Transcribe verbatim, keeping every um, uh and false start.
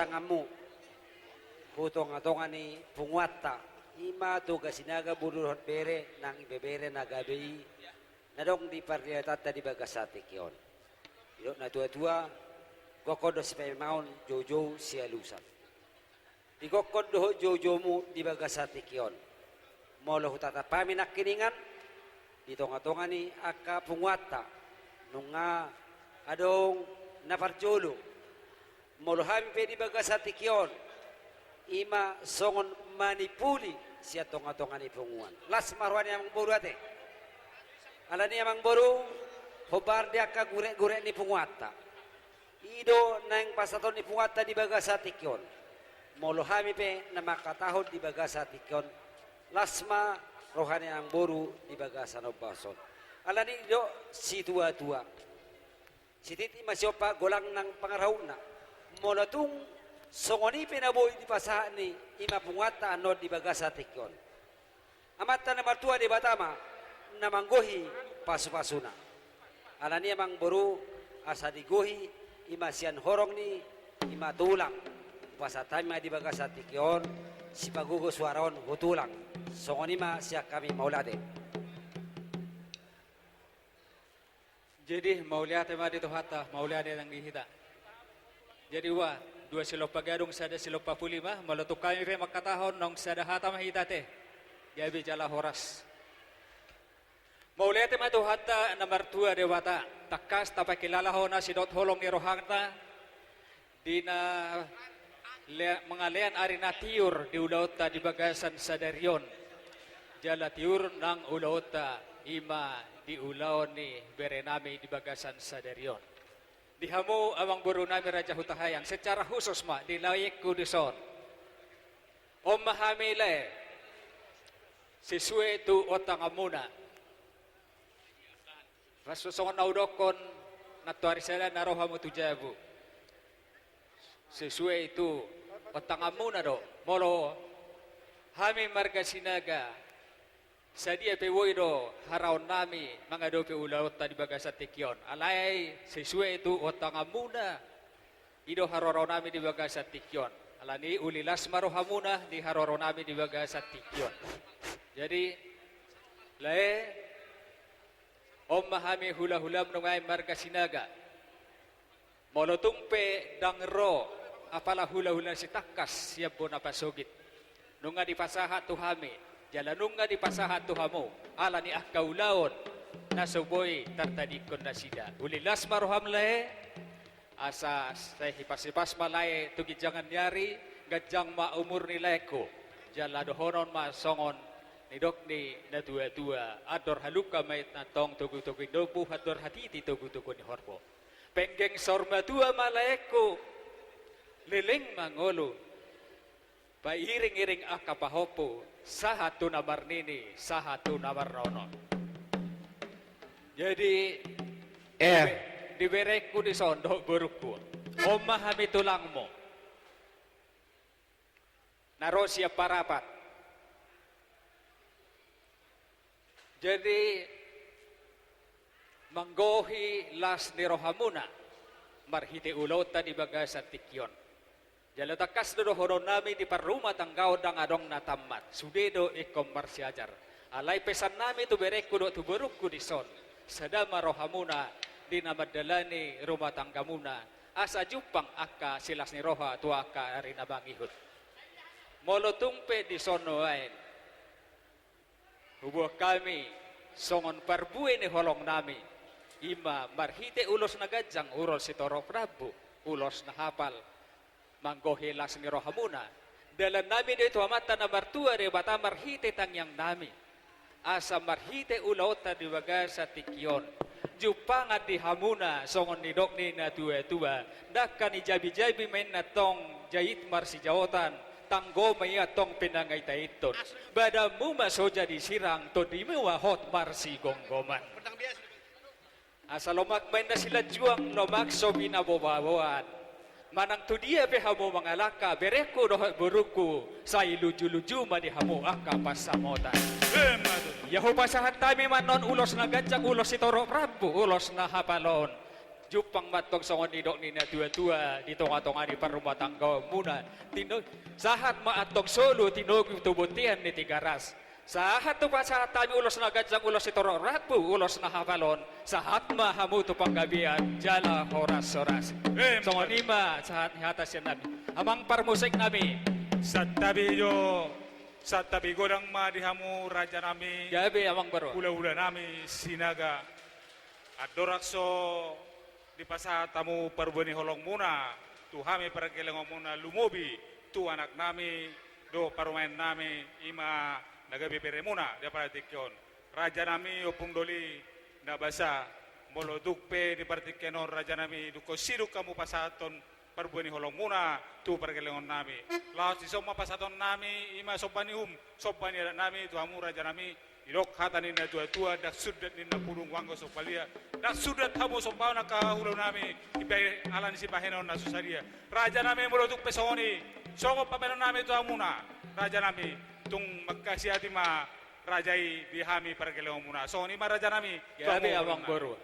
tanganmu hu tongatonga ni punguanta, ima Toga Sinaga boru dohot bere nang ibebere na gabe i, na adong di parliatanta di bagasan tingki on. Didok natuatua, gokhon do sipaimaon, joujou sialusan. Digokhon dohot joujoumu di bagasan tingki on. Molo hutatap hami nangkiningan di tongatonga ni angka punguanta, nunga adong na parjolo. Molo hami pe di bagasan tingki on, ima songon manipuli sian tongatonga ni punguan. Las ma roha ni amangboru ate. Alani amangboru, hombar di angka gurekgurek ni punguanta. I do naeng pasahaton ni punguanta di bagasan tingki on. Molo hami pe na mangkatahon di bagasan tingki on, las ma roha ni amangboru di bagasan ombas on. Alani i do situatua. Sititi ma siompa, golang nang pangarahutna. Molo tung songon i pe na boi dipasahat ni ima punguanta annon di bagasan tingki on, Amanta na martua Debata ma na manggohi pasupasuna. Alani i amangboru, asa digohi ima sian horong ni ima tulang, hupasahat hami ma di bagasan tingki on sipagogo suara on hu tulang. Songon i ma sian hami, mauliate. Jadi mauliate ma di Tuhanta, mauliate nang di hita. Jadi ua, dua silompa gadung sada silompa puli ma, molo tung hami pe mangkatahon naung sada hata ma hita ate. Gabe jala horas. Mauliate ma Tuhanta na martua Debata, tangkas tapakilala Ho na sidok holong ni rohanta, di na le-, mangalean ari na tiur di ulaonta di bagasan sadari on. Jala tiur nang ulaonta ima di ulaon ni berenami di bagasan sadari on. Di hamu amangborunami Raja Hutahaean, secara khusus ma di laengku dison. On ma hami lae, sesuai tu ontanganmuna. Ras songon na hudokkon, nantoari sada na ro hamu tu jabu. Sesuai tu ontanganmuna do. Molo hami marga Sinaga, sadia pe boi do haraonnami mangadopi ulaonta di bagasan tingki on. Alai sesuai tu ontanganmuna, i do haroroonami di bagasan tingki on. Alani i uli las ma rohamuna di haroroonami di bagasan tingki on. Jadi, lae, on ma hami hulahulam nuaeng marga Sinaga. Molo tung pe ndang ro apala hulahula sitangkas sian bona pasogit, nunga dipasahat tu hami, jala nunga dipasahat tu hamu, alani angka ulaon na so boi tartadingkon nasida. Uli las ma roham lae, asa sai hipashipas ma lae tu ginjangan ni ari, ganjang ma umur ni laengku. Jala dohonon ma songon nidok ni natuatua, andor halumpang ma i tongtong, togutogu ni lombu, andor hatiti togutogu ni horbo. Penggeng saur matua ma laengku, leleng ma ngolu, pairingiring angka pahompu, sahat tu na marnini, sahat tu na marnono. Jadi, eh, di be-, di berengku dison dohot borungku, on ma hami tulangmu na ro sian Parapat. Jadi, manggohi las ni rohamuna marhite ulaonta di bagasan tingki on. Jala tangkas do dohononnami, di parrumatanggaon ndang adong na tammat, sude do ingkon marsiajar. Alai pesannami tu berengku dohot tu borungku dison, sada ma rohamuna di na mandalani rumah tanggamuna, asa jumpang angka silas ni roha tu angka ari na mangihut. Molo tung pe dison nuaeng huboan hami songon parbue ni holongnami, ima marhite ulos na ganjang, ulos sitorop rambu, ulos na hapal, manggohi las ni rohamuna. Dalannami do i tu Amanta na martua Debata marhite tangiangnami, asa marhite ulaonta di bagasan tingki on, jumpangan di hamuna songon nidok ni natuatua, ndang hami jabijabi ma inna tong jait marsijaotan, tanggo ma i antong pinangaitaithon. Badanmu ma so jadi sirang, tondimu ma hot marsigomgoman. Asa lomak ma inna silanjuang, lomak so binabobaboan. Manang tu dia pe hamu mangalangka, berengku dohot borungku, sai lujuluju ma di hamu angka pansamotan. Emma tutu. Ia hupasahat hami ma annon ulos na ganjang, ulos sitorop rambu, ulos na hapal on. Jumpang ma antong songon nidok ni na tua-tua di tonga-tonga ni parrumatanggaonmuna. Tino-, sahat ma antong solu tinogu tu bontean ni Tigaras. Sahat tu pasahat hami ulos na ganjang, ulos sitorop rambu, ulos na hapal on. Sahat ma hamu tu panggabean jala horas-horas. Em. Songon i ma sahat ni hata sian nami. Amang parmusik nami. Santabi jo, santabi godang ma di hamu raja nami. Gabe amang boru. Hula-hula nami Sinaga. Andorang so dipasahat hamu parbue ni holongmuna tu hami pargellengonmuna, lumobi tu anak nami dohot parumaen nami, i ma na gabe beremuna di partingki on. Raja nami, ompung doli na basa, molo tung pe di partingkian on raja nami, dung ho sidung hamu pasahathon parbue ni holongmuna tu pargellengon nami. Laos dison ma pasahaton nami, i ma somba ni uhum, somba ni adat nami tu hamu raja nami. Didok hata ni na tua-tua, ndang sundat ninna pudung anggo so palia, ndang sundat hamu sombaon angka hula nami, dibahen ala ni sibahenon na so sadia. Raja nami, molo tung pe songon i, songon pambahenon nami tu hamuna, raja nami, tung mangkasihati ma raja i di hami pargellengonmuna. Songon i ma raja nami, tu hamu amang boru.